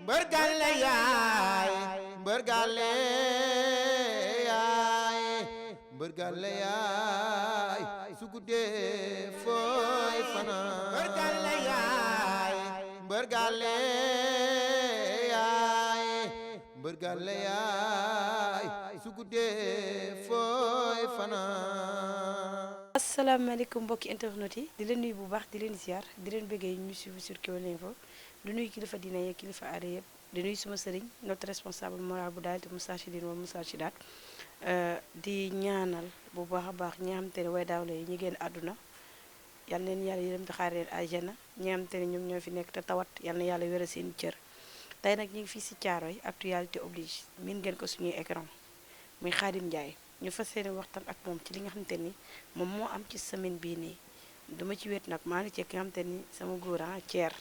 mbër gàlle yaay mbër gàlle yaay mbër gàlle yaay su guddee fooy fanaan mbër gàlle yaay mbër gàlle yaay mbër gàlle yaay su guddee fooy fanaan. asalaamaaleykum mbokki internet yi di leen nuyu bu baax di leen ziar di leen bëggee ñu suivre sur Kewel Info du nuyu kilifa diine yeeg kilifa aada yëpp di nuyu suma sëriñ notre responsable moral bu daal di Moustarchidine wa Moustarchidaat di ñaanal bu baax a baax ñi nga xamante ne way daawle yi ñi génn àdduna yal na leen yàlla yërëm te xaar leen àjjana ñi nga xamante ne ñoom ñoo fi nekk te tawat yal na yàlla wéral seen cër tey nag ñu ngi fii si Thiaroye actualité oblige min ngeen ko suñuy écran muy Khadim Ndiaye ñu fas yéene waxtaan ak moom ci li nga xamante ni moom moo am ci semaine bii nii dama ci wéet nag maa ngi ci ki nga xamante ni sama góor ah Thier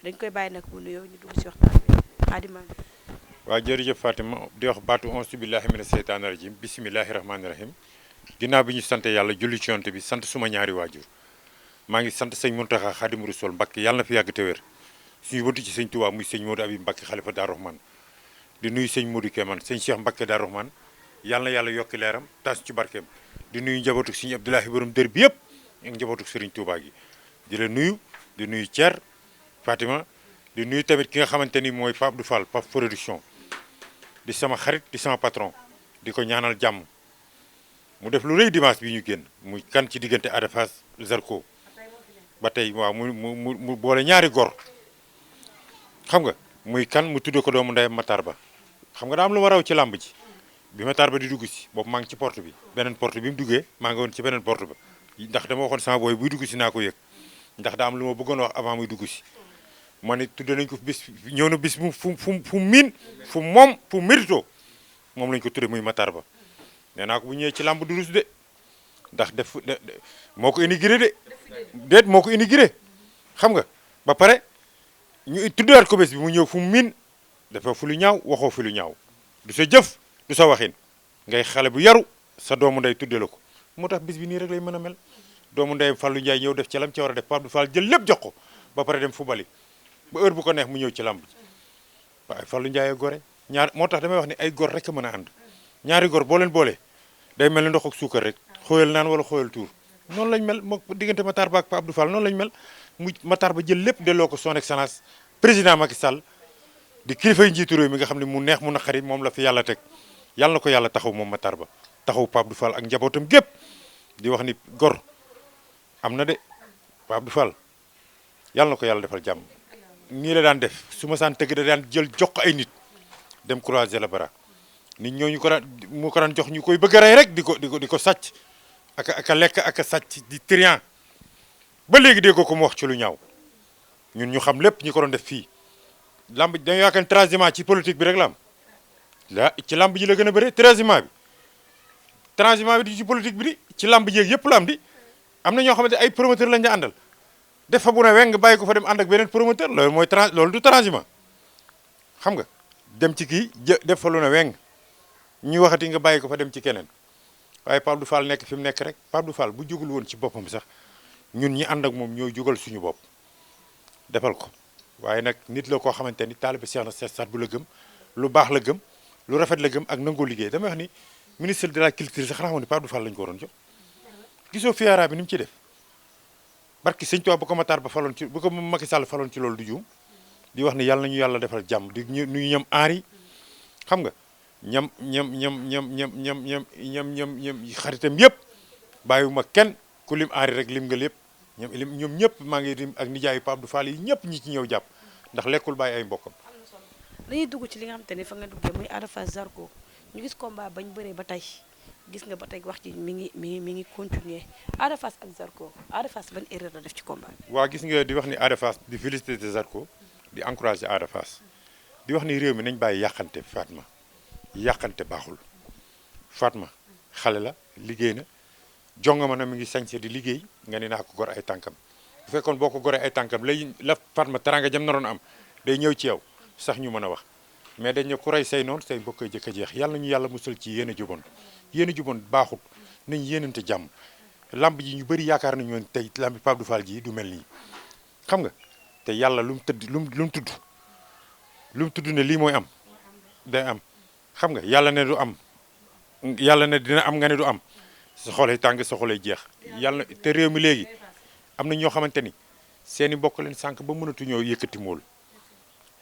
dañ koy bàyyi nag bu nuyoo ñu dugg si waxtaan bi Khadim. waaw jërëjëf Fatima di wax baatu auzu billahi mina seytaani rajim bisimilahi rahmaani rahim ginnaaw bi ñu sant yàlla julli ci yonent bi sant suma ñaari waajur maa ngi sant sëñ Muntaxa Xaadimu Rasuul Mbàkke yàlla na fi yàgg te wér suñu buntu ci sëñ Tuubaa muy sëñ Modou Abib Mbàkke xalifa Daaru Rahmaan di nuyu sëñ Modou Kéemaan sëñ Cheikh Mbàkke Daaru Rahmaan yàlla na yàlla yokki leeram taas ci barkeem di nuyu njabootu sëñ Abdoulahi borom dër bi yëpp ak njabootu sëriñ Tuubaa gi di la nuyu di nuyu Thier Fatima di nuyu tamit ki nga xamante ni mooy Pape Abdou Fall Pape Production di sama xarit di sama patron di ko ñaanal jàmm mu def lu rëy dimanche bi ñu génn muy kan ci diggante Ada Fass Zarko ba tey waaw mu boole ñaari gor xam nga muy kan mu tudde ko doomu ndeyam Matar Ba xam nga daa am lu ma raw ci làmb ji bi Matar Ba di dugg si boobu maa ngi ci porte bi beneen porte bi mu duggee maa ngi woon ci beneen porte ba ndax dama waxoon sama booy buy dugg si naa ko yëg ndax daa am lu ma bëggoon wax avant muy dugg si ma ne tudde nañ ko bis ñëw na bis mu fu miin fu moom fu mérito moom lañ ko tudde muy Matar Ba nee naa ko bu ñëwee ci làmb du rus de ndax def moo ko inauguré de déet moo ko inauguré xam nga ba pare ñu tuddewaat ko bés bi mu ñëw fu mu miin dafa fu lu ñaaw waxoo fi lu ñaaw du sa jëf du sa waxin ngay xale bu yaru sa doomu ndey tudde la ko moo tax bis bi nii rek lay mën a mel doomu ndeyam Fallou Ndiaye ñëw def ci lam ci war a def Pape Abdou Fall jël lépp jox ko ba pare dem fubali ba heure bu ko neex mu ñëw ci làmb ji waaye Fallou Ndiaye gore ñaar moo tax damay wax ni ay gor rek a mën a ànd ñaari gor boo leen boolee day mel ni ndox ak suukar rek xooyal naan wala xooyal tuur noonu lañ mel moo diggante Matar Ba ak Pape Abdou Fall noonu lañ mel mu Matar Ba jël lépp delloo ko son excellence président Macky Sall di kilifay njiitu réew mi nga xam ne mu neex mu naqari moom la fi yàlla teg yàlla na ko yàlla taxaw moom Matar Ba taxaw Pape Abdou Fall ak njabootam gépp di wax ni gor am na de Pape Abdou Fall yàlla na ko yàlla defal jàmm nii la daan def su ma saan tëgg da daan jël jox ko ay nit dem croiser la bara nit ñooñu ko daan mu ko daan jox ñu koy bëgg a rey rek di ko sàcc ak a lekk ak a sàcc di trian ba léegi dégg ko mu wax ci lu ñaaw ñun ñu xam lépp ñi ko doon def fii lamb dañu yaakaar ne transhumance ci politique bi rek la am la ci lamb ji la gën a bëri transhumance bi di ci politique bi di ci lamb ji yëpp la am di am na ñoo xamante ay promoteur lañ la àndal def fa bu ne weng bàyyi ko fa dem ànd ak beneen promoteur loolu mooy loolu du transhumance xam nga dem ci kii def fa lu ne weng ñu waxati nga bàyyi ko fa dem ci keneen waaye Pape Abdou Fall nekk fi mu nekk rek Pape Abdou Fall bu jógul woon ci boppam sax ñun ñi ànd ak moom ñooy jógal suñu bopp defal ko waaye nag nit la koo xamante ni taalibe Cheikh na Cheikh Saad bu la gëm lu baax la gëm lu rafet la gëm ak nangoo liggéey damay wax ni ministre de la culture sax xanaa xam ne Pape Abdou Fall lañu ko waroon jox gisoo fiara bi ni mu ci def barki sëñ Tuubaa bu ko Matar Ba faloon ci bu ko Macky Sall faloon ci loolu du juum di wax ni yàlla nañu yàlla defal jàmm di nuyu ñam aari xam nga ñam xaritam yëpp bàyyiwuma kenn ku lim aari rek lim nga lépp ñoom ñëpp maa ngi lim ak nijaayu Pape Abdou Fall yi ñëpp ñi ci ñëw jàpp ndax lekkul bàyyi ay mbokkam. dañuy dugg ci li nga xamante ne fa nga duggee muy Ada Fass Zarko ñu gis combat bañ bëree ba tey gis nga ba tey wax ci mi ngi continuer Ada Fass ak Zarko Ada Fass ban erreur la def ci combat bi. waa gis nga di wax ni Ada Fass di féliciter Zarko di encourager Ada Fass di wax ni réew mi nañ bàyyi yàqante Fatma yàqante baaxul Fatma xale la liggéey na jongama na mi ngi sañse di liggéey nga ne naa ko gor ay tànkam bu fekkoon boo ko goree ay tànkam lay la Fatma teranga jam naroon am day ñëw ci yow sax ñu mën a wax mais dañ ne ku rey say noonu say mbokk koy jëkk a jeex yàlla ñu yàlla musal ci yéen a juboon yéen a juboon baaxut nañ yéenante jàmm lamb ji ñu bëri yaakaar nañu woon tey lambi Pape Abdou Fall ji du mel nii xam nga te yàlla lu mu tudd lu mu tudd ne lii mooy am day am xam nga yàlla ne du am yàlla ne dina am nga ne du am sa xoolee tàng sa xoolee jeex yàlla te réew mi léegi am na ñoo xamante ni seeni mbokk leen sànq ba mënatuñoo yëkkati mool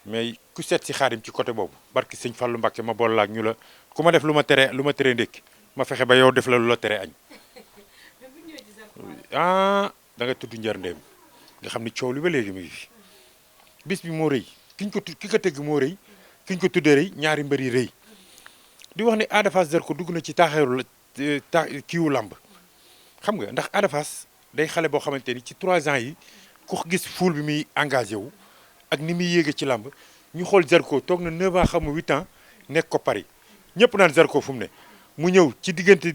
mais ku seet si Xaadim ci côté boobu barki sëñ Fallou Mbacké ma boole laak ñu la ku ma def lu ma tere ndékki ma fexe ba yow def la lu la tere añ ah da nga tudd njar ndéem nga xam ni coow li ba léegi mu ngi fi bis bi moo rëy ki ko tëgg moo rëy ki ñu ko tuddee rëy ñaari mbër yi rëy di wax ne Ada Fass Zarko dugg na ci taaxeeru kiiwu làmb xam nga ndax Ada Fass day xale boo xamante ni ci 3 ans yi ku gis foule bi muy engagé wu ak ni muy yéege ci làmb ñu xool Zarko toog na 9 ans xam nga 8 ans nekk ko Paris ñëpp naan Zarko fu mu ne mu ñëw ci diggante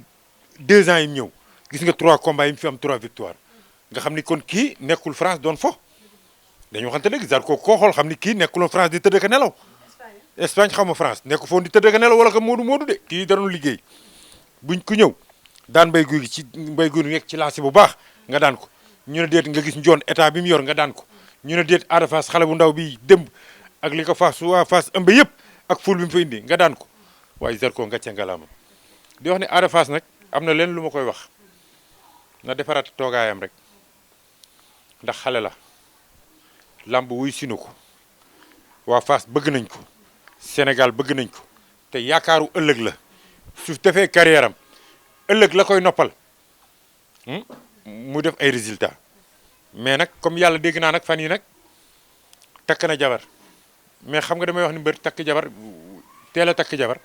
2 ans yi mu ñëw gis nga 3 combats yi mu fi am 3 victoires nga xam ni kon kii nekkul France doon fo dañu waxante dëgg Zarko koo xool xam ni kii nekkuloon France di tëdd ka nelaw Espagne xam nga France nekk foon di tëdd ka nelaw wala ko moodu de kii da doon liggéey buñ ku ñëw daan mbay guy gi ci mbay guy nekk ci lancé bu baax nga daan ko ñu ne déet nga gis njoon état bi mu yor nga daan ko ñu ne déet Ada Fass xale bu ndaw bi démb ak li ko waa Fass ëmb yëpp ak ful bi mu fa indi nga daan ko waaye Zarko nga ca ngalaama di wax ne Ada Fass nag am na leen lu ma koy wax na defaraat toogaayam rek ndax xale la lamb wuy sinu ko waa Fass bëgg nañ ko Sénégal bëgg nañ ko te yaakaaru ëllëg la su defee carrière am ëllëg la koy noppal mu def ay résultats mais nag comme yàlla dégg naa nag fan yi nag takk na jabar mais xam nga damay wax ni mbër takk jabar teel a takk jabar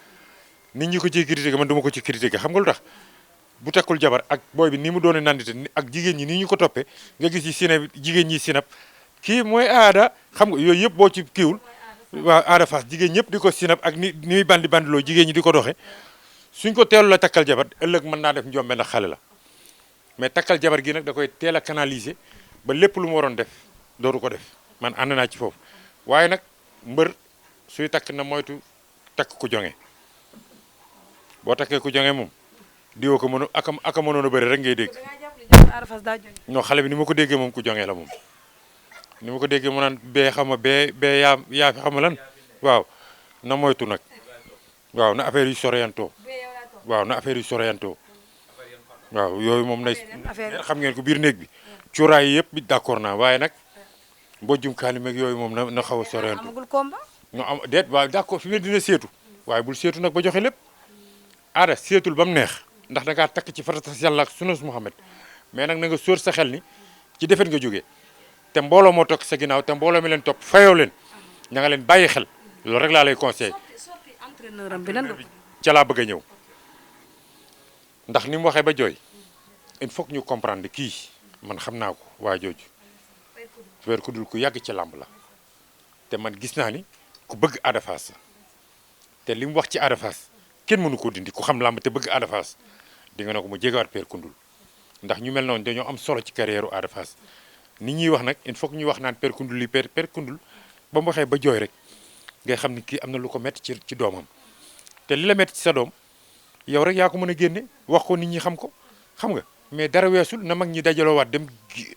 nit ñi ko ciy critiquer man duma ko ci critiquer xam nga lu tax bu takkul jabar ak booy bi ni mu doone nandite ak jigéen ñi ni ñu ko toppee nga gis yi sinab jigéen ñi sinab kii mooy aada xam nga yooyu yëpp boo ci kiiwul waaw Ada Fass jigéen ñëpp di ko sinab ak ni muy bandiloo jigéen ñi di ko doxe suñ ko teelu la takkal jabar ëllëg mën naa def njombe ndax xale la mais takkal jabar gi nag da koy teel a canaliser ba lépp lu mu waroon def dootu ko def man ànd naa ci foofu waaye nag mbër suy takk na moytu takk ku jonge boo takkee ku jonge moom diwoo ko mënu aka mënoon a bëri rek ngay dégg non xale bi ni ma ko déggee moom ku jonge la moom ni ma ko déggee mu naan bee xama bee yaa fi xama lan waaw na moytu nag waaw na affaire yu soreyantoo waaw na affaire yu soreyantoo waaw yooyu moom nay xam ngeen ko biir néeg bi cuuraay yëpp bi d'accord naa waaye nag mbojjum kaalimeeg yooyu moom na xaw a soreyantoo amagul combat no am déet waaw d'accord fi mu ne dina seetu waaye bul seetu nag ba joxe lépp aada seetul ba mu neex ndax da ngaa takk ci faratas yàlla ak sunus Muhammad mais nag na nga sóor sa xel ni ci defet nga jógee te mbooloo moo toog sa ginnaaw te mbooloo mi leen topp fayoo leen na nga leen bàyyi xel loolu rek laa lay conseillé entraîneur am bi nan ca laa bëgg a ñëw ndax ni mu waxee ba jooy il faut que ñu comprendre kii man xam naa ko waa jooju weer ku dul ku yàgg ci làmb la te man gis naa ni ku bëgg Ada Fass te li mu wax ci Ada Fass kenn mënu koo dindi ku xam làmb te bëgg Ada Fass di nga ne ko mu jégawaat Père Koundoul ndax ñu mel noonu dañoo am solo ci carrière Ada Fass nit ñuy wax nag il faut que ñu wax naan Père Koundoul li Père Koundoul ba mu waxee ba jooy rek ngay xam ni kii am na lu ko métti ci doomam te li la métti ci sa doom yow rek yaa ko mën a génne wax ko nit ñi xam ko xam nga mais dara weesul na mag ñi dajaloowaat dem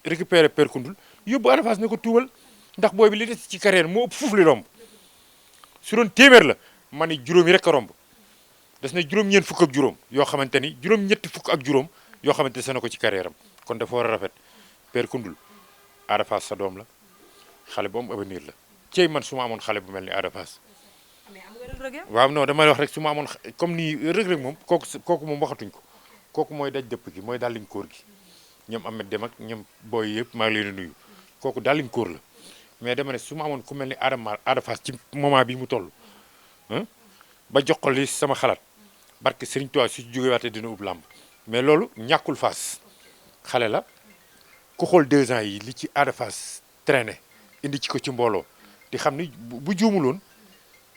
récupérer Père Koundoul yóbbu Ada Fass ne ko tuubal ndax booy bi li des ci carrière moo ëpp fuuf li romb su doon téeméer la ma ni juróom yi rek a romb des na juróom-ñeent fukk ak juróom yoo xamante ni juróom-ñetti fukk ak juróom yoo xamante ne na ko ci carrière am kon dafa war a rafet Père Koundoul Ada Fass sa doom la xale bu am avenir la cey man su ma amoon xale bu mel ni Ada Fass waaw non damay wax rek su ma amoon comme ni rëg-rëg moom kooku moom waxatuñ ko kooku mooy daj dëpp gi mooy dàlliñ kóor gi ñoom Ahmed Dem ak ñoom booy yëpp maa ngi leen di nuyu kooku dàlliñ kóor la mais dama ne su ma amoon ku mel ni Ada Fass ci moment bi mu toll ba jox ko li sama xalaat barke Serigne Touba su jógee waatee dina ub làmb mais loolu ñàkkul Fass xale la ku xool 2 ans yi li ci Ada Fass traîné indi ci ko ci mbooloo di xam ni bu juumuloon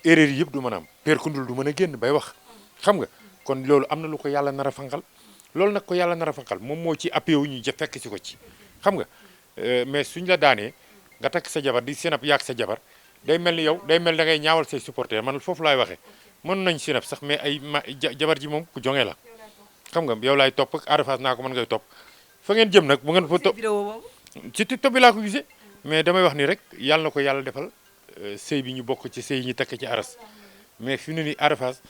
erreur yi yëpp du mën a am Père Koundoul du mën a génn bay wax xam nga kon loolu am na lu ko yàlla nar a fanqal loolu nag ko yàlla nar a fanqal moom moo ci appuyé wu ñu fekk si ko ci xam nga mais suñ la daanee nga takk sa jabar di sinap yaag sa jabar day mel ni yow day mel da ngay ñaawal say supporter man foofu laay waxee mën nañ sinap sax mais jabar ji moom ku jonge la xam nga yow laay topp ak Ada Fass naa ko mën ngay topp fa ngeen jëm nag bu ngeen fa topp ci TikTok bi laa ko gisee mais damay wax ni rek yàlla na ko yàlla defal sëy bi ñu bokk ci sëy yi ñu takk ci aras mais fi mu ne nii Ada Fass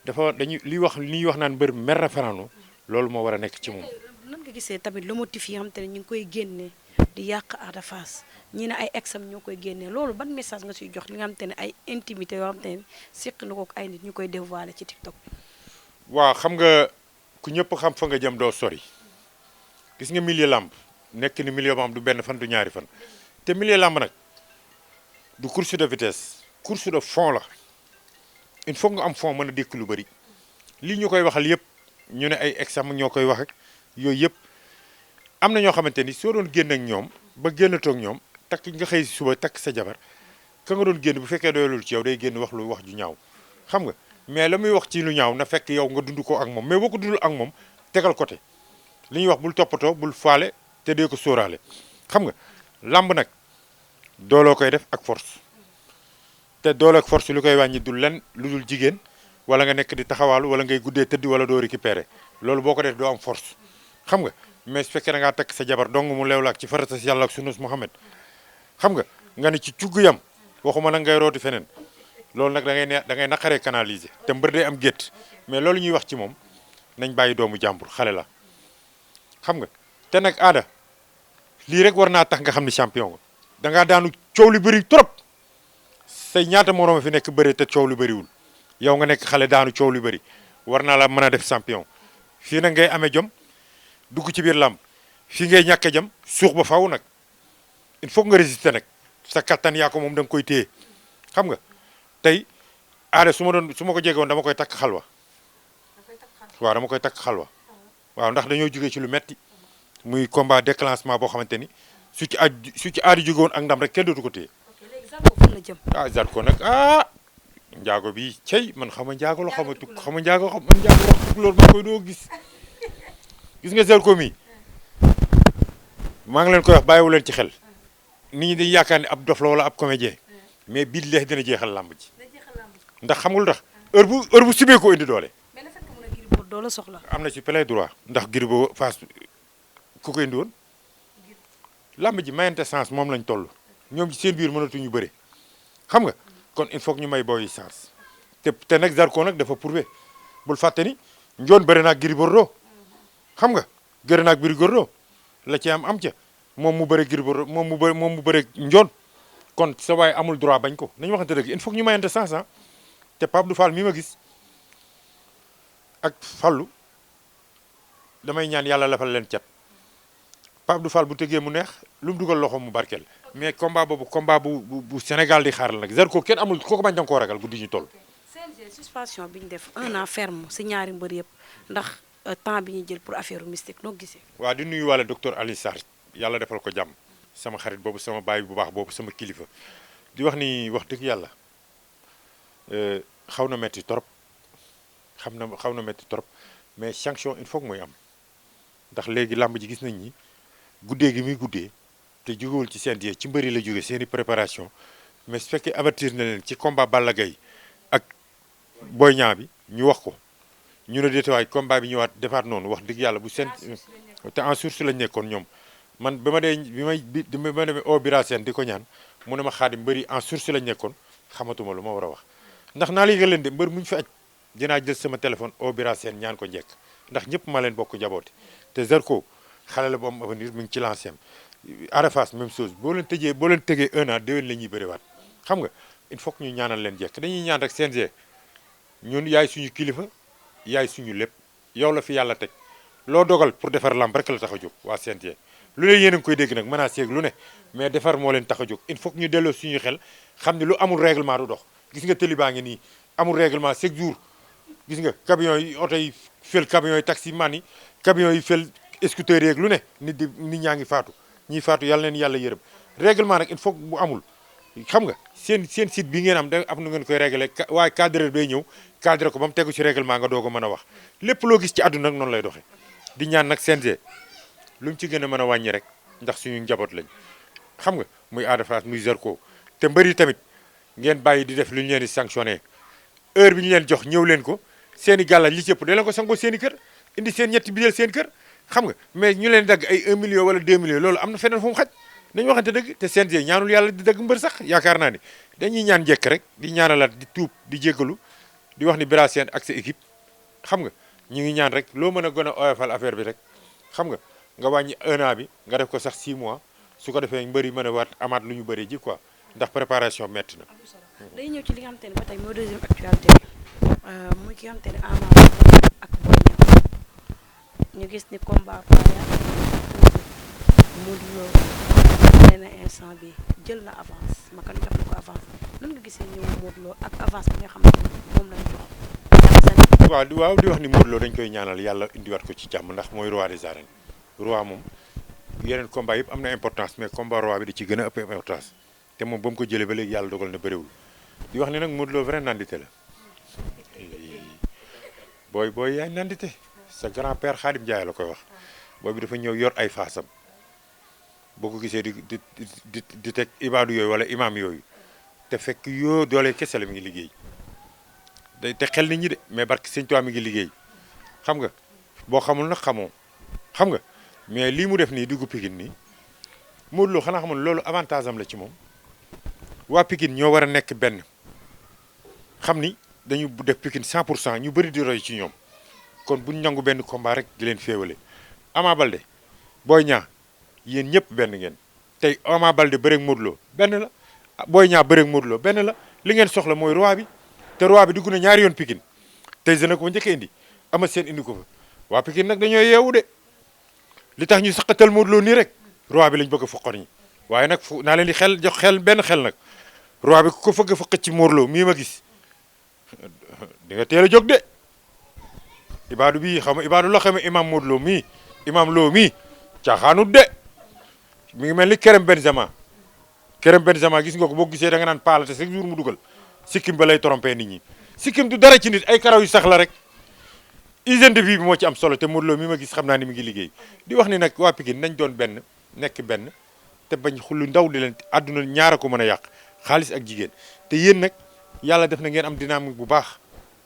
dafa dañuy li ñuy wax naan mbër mer na fanaano loolu moo war a nekk ci moom. nan nga gisee tamit le motif yi nga xam te ne ñu ngi koy génne di yàq Ada Fass ñi ne ay exam ñoo koy génnee loolu ban message nga siy jox li nga xam te ne ay intimité yoo xam te ne seq na ko ak ay nit ñu koy dévoiler ci TikTok bi. waaw xam nga ku ñëpp xam fa nga jëm doo sori gis nga milieu làmb nekk ni milieu boo xam du benn fan du ñaari fan te milieu làmb nag du course de vitesse course de fond la il faut nga am fond mën a dékk lu bëri lii ñu koy waxal yëpp ñu ne ay examen ñoo koy wax ak yooyu yëpp am na ñoo xamante ni soo doon génn ak ñoom ba génnatoo ak ñoom takk nga xëy si suba takk sa jabar ka nga doon génn bu fekkee doyalul ci yow day génn wax lu wax ju ñaaw xam nga mais la muy wax ci lu ñaaw na fekk yow nga dund ko ak moom mais boo ko dundul ak moom tegal côté li ñuy wax bul toppatoo bul faale te dee ko sóoraale xam nga làmb nag dooloo koy def ak force te doole ak force lu koy wàññi dul lenn lu dul jigéen wala nga nekk di taxawaalu wala ngay guddee tëdd wala doo récupérer loolu boo ko def doo am force xam nga mais su fekkee da ngaa takk sa jabar dong mu leew la ak ci farata si yàlla ak sunus Muhammad xam nga ne ci cugg yam waxuma nag ngay rooti feneen loolu nag da ngay naqaree canaliser te mbër day am gétt mais loolu ñuy wax ci moom nañ bàyyi doomu jàmbur xale la xam nga te nag Ada lii rek war naa tax nga xam ni champion nga da ngaa daanu coow li bëri trop say ñaata moroom fi nekk bëri te coow lu bëriwul yow nga nekk xale daanu coow lu bëri war naa la mën a def champion fii nag ngay amee jom dugg ci biir làmb fii ngay ñàkke jom suux ba faw nag il faut nga résister nag sa kattan yaa ko moom da nga koy téye xam nga tey Ada su ma ko jegewoon dama koy takk xalwa waaw dama koy takk xalwa waaw ndax dañoo jógee ci lu metti muy combat déclenchement boo xamante ni su ci Ada jóge woon ak ndam rek kenn dootu ko téye. Zarko fan la jëm. Zarko nag njaago bi cey man xama njaago la xama tukk xama njaago xam man njaago wax tukk loolu maa koy doo gis nga Zarko mi maa ngi leen koy wax bàyyiwu leen ci xel nit ñi dañuy yaakaar ne ab dof la wala ab comédien mais billahi dina jeexal làmb ji ndax xam nga lu tax heure bu subee ko indi doole. mais le fait que mu ne Gris Bordeaux la soxla. am na ci plein droit ndax Gris Bordeaux Fass ku ko indi woon làmb ji mayante sens moom lañ toll ñoom ci seen biir mënatuñu bëre xam nga kon il faut que ñu may booy sens te nag Zarko nag dafa prouvé bul fàtte ni njoon bëri naag Gris Bordeaux xam nga gërë naag Gris Bordeaux la ci am ca moom mu bëre Gris Bordeaux moom mu bëre njoon kon sa waay amul droit bañ ko nañu waxante dëgg il faut que ñu mayante sens te Pape Abdou Fall mi ma gis ak Fallou damay ñaan yàlla lafal leen cat Pape Abdou Fall bu tëggee mu neex lu mu dugal loxo mu barkeel mais combat boobu combat bu Sénégal di xaar la nag Zarko kenn amul kooku bañ da nga koo ragal guddi ñu toll. CNG suspension bi ñu def 1 an ferme si ñaari mbër yëpp ndax temps bi ñuy jël pour affaire mystique noo gisee. waaw di nuyu wàlla docteur Alioune Sarr yàlla defal ko jàmm sama xarit boobu sama baay bu baax boobu sama kilifa di wax ni wax dëgg yàlla xaw na metti trop xaw na metti trop mais sanction il faut que muy am ndax léegi làmb ji gis nañ ni guddee gi muy guddee te jógewul ci CNG ci mbëri la jóge seeni préparation mais su fekkee avertir na leen ci combat Balla Gaye ak Boy Niang bi ñu wax ko ñu ne déetewaay combat bi ñëwaat defaat noonu wax dëgg yàlla bu seen te en source lañ nekkoon ñoom man bi ma demee au Bira Sène di ko ñaan mu ne ma Xaadim mbëri en source lañ nekkoon xamatuma lu ma war a wax ndax naa la yëgal leen de mbër muñu fi aj dinaa jël sama téléphone au Bira Sène ñaan ko njekk ndax ñëpp ma leen bokk njaboote te Zarko xale la bu am avenir mu ngi ci lancé am Ada Fass même chose boo leen tegee 1 an déwén la ñuy bëriwaat xam nga il faut que ñu ñaanal leen jekk dañuy ñaan rek CNG ñun yaay suñu kilifa yaay suñu lépp yow la fi yàlla teg loo dogal pour defar lamb rek la tax a jóg waa CNG lu ne yéen a ngi koy dégg nag mën naa seeg lu ne mais defar moo leen tax a jóg il faut que ñu delloo suñu xel xam ne lu amul règlement du dox gis nga tëli baa ngi nii amul règlement chaque jour gis nga camions yi oto yi fel camions yi taxi man yi camions yi fel scooter yeeg lu ne nit ñaa ngi faatu ñiy faatu yàlla leen yàlla yërëm règlement nag il faut bu amul xam nga seen site bi ngeen am da am nu ngeen koy réglé waaye cadreur bay ñëw cadré ko ba mu tegu ci règlement nga doog a mën a wax lépp loo gis ci àdduna nag noonu lay doxee di ñaan nag CNG lu mu ci gën a mën a wàññi rek ndax suñu njaboot lañ xam nga muy Ada Fass muy Zarko te mbëri tamit ngeen bàyyi di def lu ñu leen di sanctionné heure bi ñu leen jox ñëw leen ko seen i gàllaaj li ci ëpp da leen ko sangoo seen i kër indi seen ñetti bideel seen kër xam nga mais ñu leen dagg ay 1 million wala 2 millions loolu am na feneen fu mu xaj nañu waxante dëgg te CNG ñaanul yàlla di dagg mbër sax yaakaar naa ni dañuy ñaan njëkk rek di ñaanalaat di tuub di jéggalu di wax ni Bira Sène ak sa équipe xam nga ñu ngi ñaan rek loo mën a gën a oyofal affaire bi rek xam nga wàññi 1 an bi nga def ko sax 6 mois su ko defee mbëri mën a waat amaat lu ñu bëri ji quoi ndax préparation métti na. day ñëw ci li nga xamante ne ba tey mooy deuxième actualité bi muy ki nga xamante ne Ama Baldé ak Boy Niang ñu gis ni combat Paya Modou Lo nee na instant bi jël na avance Makan jox na ko avance nan nga gisee ñëw Modou Lo ak avance bi nga xamante ne moom lañ jox. waaw di wax ni Modou Lo dañ koy ñaanal yàlla indiwaat ko ci jàmm ndax mooy roi des arènes roi moom yeneen combat yëpp am na importance mais combat roi bi da ci gën a ëpp importance te moom ba mu ko jëlee ba léegi yàlla dogal na bëriwul di wax ni nag Modou Lo vrai nandite la booy yaay nandite sa grand père Khadim Ndiaye la koy wax booy bi dafa ñëw yor ay faasam boo ko gisee di teg ibaadu yooyu wala imam yooyu te fekk yoo doole kese la mi ngi liggéey te xel nit ñi de mais barke Sëñ Tuubaa mi ngi liggéey xam nga boo xamul nag xamoo xam nga mais lii mu def nii diggu Pikine nii Modou Lo xanaa xamul loolu avantage am la ci moom waa Pikine ñoo war a nekk benn xam ni dañu def Pikine 100% ñu bëri di roy ci ñoom kon buñ nangu benn combat rek di leen féewale Ama Baldé Boy Niang yéen ñëpp benn ngeen tey Ama Baldé bëreeg Modou Lo benn la Boy Niang bëreeg Modou Lo benn la li ngeen soxla mooy roi bi te roi bi dugg na ñaari yoon Pikine tey jii nag ko njëkk a indi ama seen indi ko fa waa Pikine nag dañoo yeewu de li tax ñu saqatal Modou Lo nii rek roi bi lañ bëgg a foqor ñi waaye nag fu naa leen di xel jox xel benn xel nag roi bi ku ko fëgg fa xëcc ci Modou Lo mii ma gis di nga teel a jóg de ibaadu bii xam nga ibaadu la xamee imam Modou Lo mii imam Lo mii caaxaanut de mi ngi mel ni Kerem Benzema gis nga ko boo gisee da nga naan paala te chaque jour mu dugal sikkim ba lay trompé nit ñi sikkim du dara ci nit ay karaw yu sax la rek hygiène de vie bi moo ci am solo te Modou Lo mi ma gis xam naa ni mi ngi liggéey di wax ni nag waa Pikine nañ doon benn nekk benn te bañ xullu ndaw di leen àdduna ñaara ko mën a yàq xaalis ak jigéen te yéen nag yàlla def na ngeen am dynamique bu baax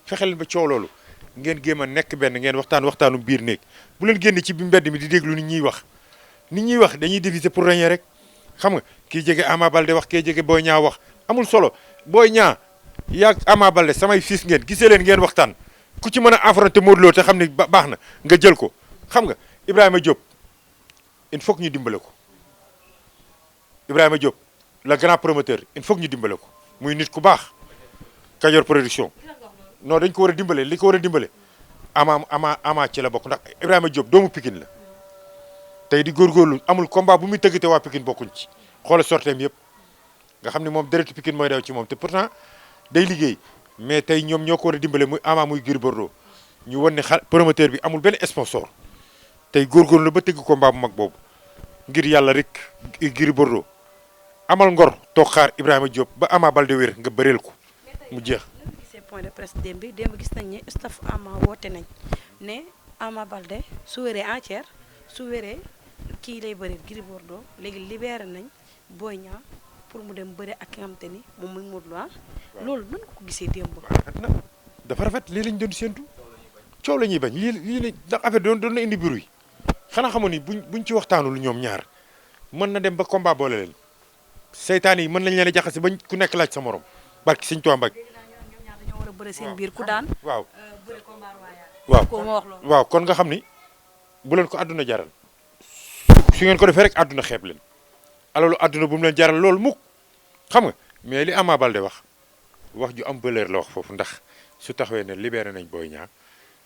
fexe leen ba coow loolu ngeen géem a nekk benn ngeen waxtaanu biir néeg bu leen génn ci bi mbedd mi di déglu nit ñuy wax dañuy diviser pour régner rek xam nga kii jege Ama Baldé wax kii jege Boy Niang wax amul solo Boy Niang yaag Ama Baldé samay fils ngeen gisee leen ngeen waxtaan ku ci mën a affronter Modou Lo te xam ni baax na nga jël ko xam nga Ibrahima Diop il faut que ñu dimbale ko Ibrahima Diop le grand promoteur il faut que ñu dimbale ko muy nit ku baax Kajoor production non dañ ko war a dimbale li ko war a dimbale ama ci la bokk ndax Ibrahima Diop doomu Pikine la tey di góorgóorlu amul combat bu muy tëgg te waa Pikine bokkuñ ci xoola sorteem yëpp nga xam ne moom deretu Pikine mooy daw ci moom te pourtant day liggéey mais tey ñoom ñoo ko war a dimbale muy Ama muy Gris Bordeaux ñu wan ne promoteur bi amul benn sponsor tey góorgóorlu la ba tëgg combat bu mag boobu ngir yàlla rek Gris Bordeaux amal ngor toog xaar Ibrahima Diop ba Ama Baldé wér nga bëreel ko mu jeex. point de presse démb gis nañ ne staff Ama woote nañ ne Ama Baldé su wéree entière su wéree kii lay bëri Gris Bordeaux léegi libéré nañ Boy Niang pour mu dem bëri ak ki nga xamante ni moom muy Modou Lo loolu nan ko gisee démb. dafa rafet lii lañ doon séentu coow la ñuy bañ lii la ndax affaire doon na indi biru yi xanaa xamoon ni buñ ci waxtaanul ñoom ñaar mën na dem ba combat boole leen seytaan yi mën nañ leen a jaxase bañ ku nekk laaj sa morom barki Sëñ Tuubaa Mbàkke. dañoo war a bëri seen biir ku daan. waaw bëri combat royal. waaw ma wax loolu. waaw kon nga xam ni bu leen ko àdduna jaral su ngeen ko defee rek àdduna xeeb leen alalu àdduna bu mu leen jaral loolu mukk xam nga mais li Ama Baldé wax ju am valeur la wax foofu ndax su taxawee ne libéré nañ Boy Niang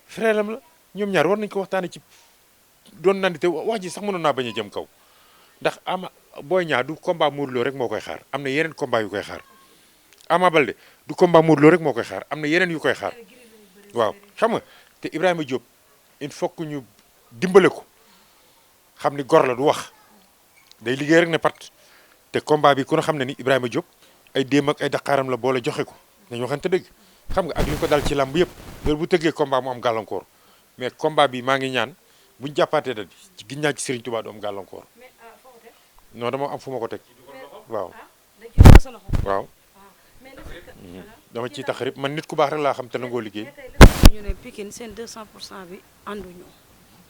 frère am la ñoom ñaar war nañ ko waxtaanee ci doon nandite wax ji sax mënoon naa bañ a jëm kaw ndax Boy Niang du combat Modou Lo rek moo koy xaar am na yeneen combat yu koy xaar Ama Baldé du combat Modou Lo rek moo koy xaar am na yeneen yu koy xaar waaw xam nga te Ibrahima Diop il faut que ñu dimbale ko xam ni gor la du wax day liggéey rek ne pat te combat bi ku ne xam ne ni Ibrahima Diop ay déem ak ay daqaaram la boole joxe ko nañu waxante dëgg xam nga ak li ko dal ci làmb yëpp loolu bu tëggee combat mu am gàllankoor mais combat bi maa ngi ñaan buñ jàppaatee da ci giñ naa ci Serigne Touba du am gàllankoor non dama am fu ma ko teg waaw waaw dama ciy tax rek man nit ku baax rek laa xam te nangoo liggéey. ñu ne Pikine seen 200% bi ànduñu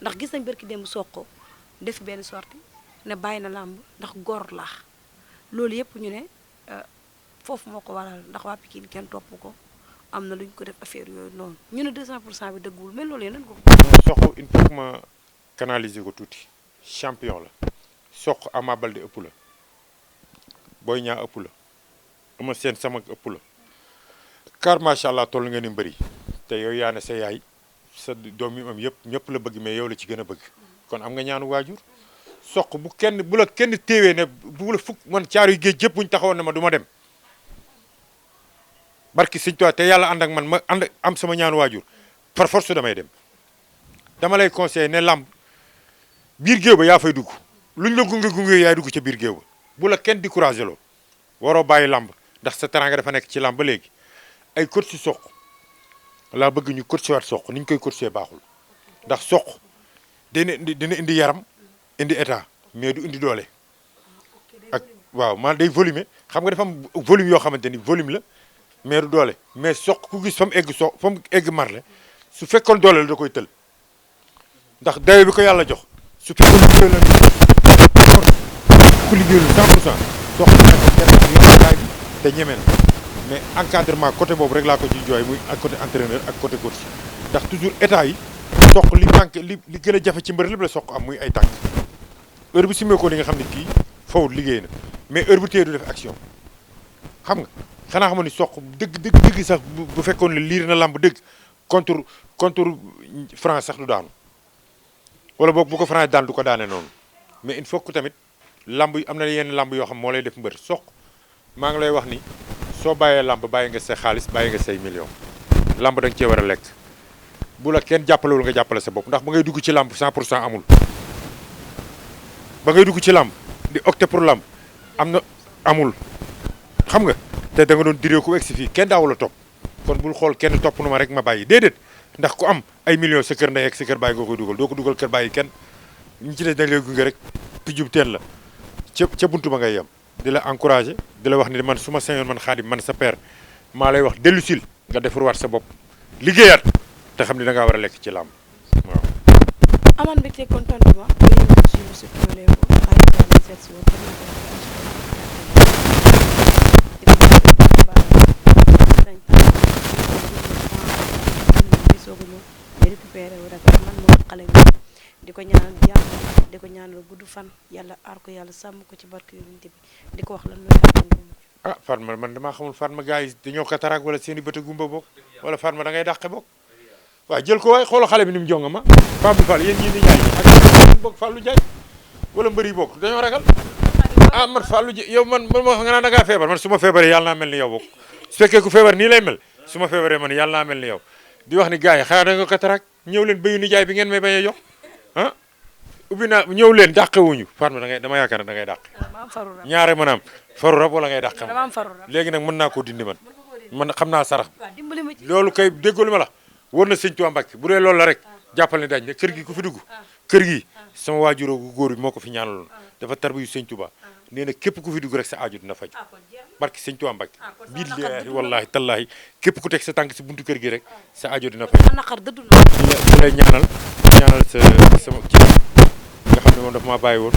ndax gis nañ barki démb Sokko def benn sortie ne bàyyi na làmb ndax góor laax loolu yëpp ñu ne foofu moo ko waral ndax waa Pikine kenn topp ko am na lu ñu ko def affaire yooyu noonu ñu ne 200% bi dëgguwul mais loolu yeneen ko. non Sokh il faut que ma canaliser ko tuuti champion la Sokh Ama Baldé ëpp la Boy Niang ëpp la Eumeu Sène sama ëpp la car macha allah toll nga ni mbëri te yow yaa ne sa yaay sa doom yi am yëpp ñëpp la bëgg mais yow la ci gën a bëgg kon am nga ñaanu waajur Sokh bu la kenn téewee ne bu la fukk man caaru yu géej yëpp bu ñu taxawoon ne ma du ma dem barki Sëñ Tuubaa te yàlla ànd ak man ma ànd am sama ñaanu waajur par force damay dem dama lay conseiller ne làmb biir géew ba yaa fay dugg luñ la gunge yaay dugg ca biir géew ba bu la kenn découragé loo waroo bàyyi làmb ndax sa teranga dafa nekk ci làmb ba léegi ay coach si Sokh laa bëgg ñu coach waat Sokh ni ñu koy coaché baaxul ndax Sokh dina indi yaram indi état mais du indi doole ak waaw man day volume xam nga dafa am volume yoo xamante ni volume la mais du doole mais Sokh ku gis fa mu egg fa mu egg marle su fekkoon doole la da koy tël ndax dayo bi ko yàlla jox su fekkoon liggéey la ku liggéeyul 100% Sokh yokkaay bi te ñeme na mais encadrement côté boobu rek laa ko ci jooy muy ak côté entraîneur ak côté coach ndax toujours état yi Sokh li manqué li gën a jafe ci mbër lépp la Sokh am muy ay tànk heure bu simee ko li nga xam ne kii fawut liggéey na mais heure bu téye du def action xam nga xanaa xamoon ni Sokh dëgg sax bu fekkoon ne liir na lamb dëgg contre France sax du daanu wala boog bu ko France daan du ko daane noonu mais il faut que tamit lamb yi am na yenn lamb yoo xam moo lay def mbër Sokh maa ngi lay wax ni soo bàyyee lamb bàyyi nga say xaalis bàyyi nga say millions lamb da nga cee war a lekk bu la kenn jàppalewul nga jàppale sa bopp ndax ba ngay dugg ci lamb 100% amul ba ngay dugg ci lamb di opter pour lamb am na amul xam nga te da nga doon diree ko egsi fii kenn daawu la topp kon bul xool kenn topp nu ma rek ma bàyyi déedéet ndax ku am ay millions sa kër ndey ak sa kër bàyyi nga koy dugal doo ko dugal kër bàyyi kenn ñu ci des dañ lay gunge rek tijjub teen la ca buntu ba ngay yem di la encouragé di la wax ni man su ma sañoon man Khadim man sa père maa lay wax dellu sil nga defarwaat sa bopp liggéeyaat te xam ne da ngaa war a lekk ci làmb waaw. amaan mbégte contentement ba yéen suñu si Kewel Info Khadim Diagne seet si woon di ko ñaanal jàmm di ko ñaanal gudd fan yàlla aar ko yàlla sàmm ko ci barke yonent bi di ko wax lan mooy ah Fatma man damaa xamul Fatma gars yi dañoo kataraak wala seen i bët a gumba bokk wala Fatma da ngay dàqe bokk waaw jël ko waaye xoolal xale bi ni mu jonga ma Pape Fall yéen ñii di jaay ak bokk Fallou Jaay wala mbër yi bokk dañoo ragal ah man Fallou Jaay yow man ma nga naan da ngaa feebar man su ma feebaree yàlla naa mel ni yow bokk su fekkee ku feebar nii lay mel su ma feebaree man yàlla naa mel ni yow di wax ni gars yi xanaa da nga kataraak ñëw leen béyu ni jaay bi ngeen may bañ a jox ah ubbi naa ñëw leen dàqewuñu Fatma da ngay dama yaakaar ne da ngay dàq ñaare maanaam faru rab wala ngay dàq léegi nag mën naa koo dindi man xam naa sarax loolu kay déggalu ma la war na sëñ Tuubaa Mbàkke bu dee loolu la rek jàppal ne dañ ne kër gi ku fi dugg kër gi sama waajuroo gu góor bi moo ko fi ñaanaloon dafa tarbiyu sëñ Tuubaa nee na képp ku fi dugg rek sa aaju dina faj barki sëñ Tuubaa Mbàkke billaahi wallaahi tallaahi képp ku teg sa tànk si buntu kër gi rek sa aaju dina faj di lay ñaanal sa sama kii nga xam ne moom dafa maa bàyyi woon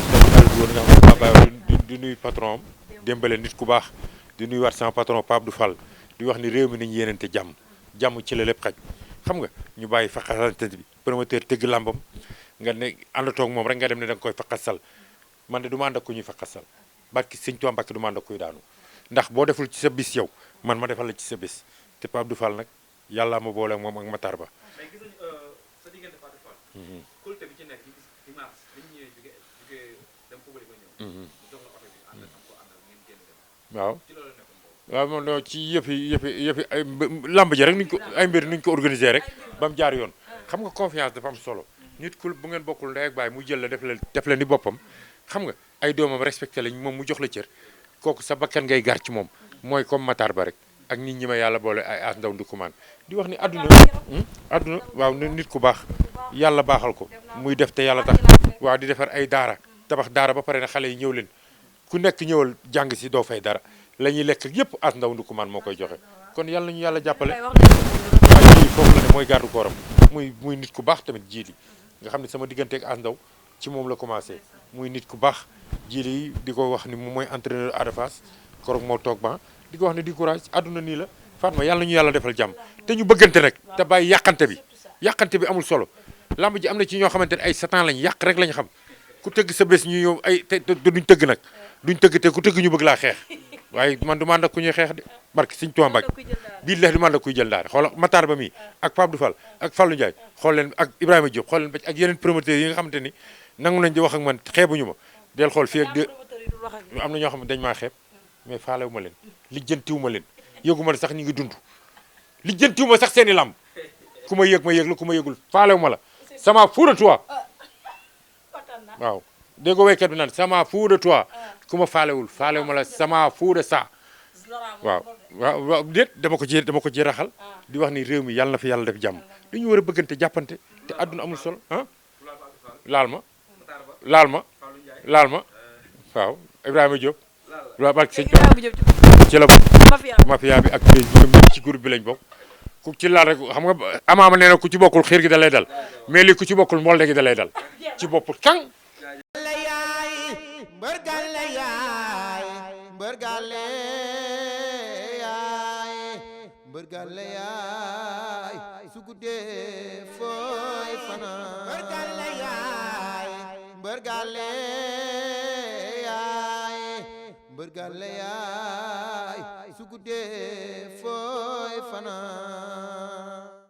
sama xarit woon nga xam ne dafa maa bàyyi woon di nuyu patron am démbale nit ku baax di nuyu waat sama patron Pape du Fall di wax ni réew mi nañu yéenante jàmm ci la lépp xaj xam nga ñu bàyyi faqasante bi promoteur tëgg làmbam nga ne àndatoog moom rek nga dem ne da nga koy faqasal man de du ma ànd ak ku ñuy faqasal barki sëñ Tuubaa Mbàkke du ma ànd ak kuy daanu ndax boo deful ci sa bis yow man ma defal la ci sa bis te Pape du Fall nag yàlla ma boole ak moom ak Matar Ba waaw moom no ci yëfi ay lamb ji rek nuñ ko ay mbir nuñ ko organisé rek ba mu jaar yoon xam nga confiance dafa am solo nit ku bu ngeen bokkul ndey ak baay mu jël la def la ni boppam xam nga ay doomam respecté lañ moom mu jox la cër kooku sa bakkan ngay gar ci moom mooy comme Matar Ba rek ak nit ñi ma yàlla boole ay as ndaw ndukumaan di wax ni àdduna waaw nit ku baax yàlla baaxal ko muy def te yàlla tax waaw di defar ay daara tabax daara ba pare ne xale yi ñëw leen ku nekk ñëwal jàng si doo fay dara la ñuy lekk yëpp as ndaw ndukumaan moo koy joxe kon yàlla nañu yàlla jàppale waaw jiili foofu la ne mooy gardu kooram muy nit ku baax tamit jiili nga xam ne sama digganteeg as ndaw ci moom la commencé muy nit ku baax jiili di ko wax ni moom mooy entraîneur Ada Fass koroog moo toog ba di ko wax ne di courage àdduna nii la Fatma yàlla ñu yàlla defal jàmm te ñu bëggante nag te bàyyi yàqante bi amul solo lamb ji am na ci ñoo xamante ne ay satan lañ yàq rek lañ xam ku tëgg sa bés ñu ñëw ay te duñ tëgg nag duñ tëgg te ku tëgg ñu bëgg laa xeex waaye man du ma ànd ak ku ñuy xeex de barke Sëñ Tuubaa Mbàkke billahi du ma ànd ak kuy jël daara xoolal Matar Ba mi ak Pape Dufal ak Fallou Ndiaye xool leen ak Ibrahima Diop xool leen ba ak yeneen promoteurs yi nga xamante ni nangu nañ di wax ak man xeebuñu ma del xool fii ak am na ñoo xam ne dañ maa xeeb mais faalewu ma leen lijjantiwu ma leen yëgu ma sax ñu ngi dund lijjantiwu ma sax seeni lamb ku ma yëg la ku ma yëgul faalewu ma la sama fou de toi waaw dégg nga waykat bi naan sama fou de toi ku ma faalewu ma la sama fou de ça waaw déet dama ko ci raxal di wax ni réew mi yàlla na fi yàlla def jàmm dañu war a bëggante jàppante te àdduna amul solo ah laal ma waaw Ibrahima Diop waaw barke sëñ ci la mafia bi ak ñoom ñëpp ci groupe bi lañ bokk ku ci laal rek xam nga amaama nee na ku ci bokkul xiir gi da lay dal mais lii ku ci bokkul mbolde gi da lay dal ci boppul kang mbër gàlle yaay mbër gàlle yaay su guddee fooy fanaan mbër gàlle yaay mbër gàlle yaay su guddee fooy fanaan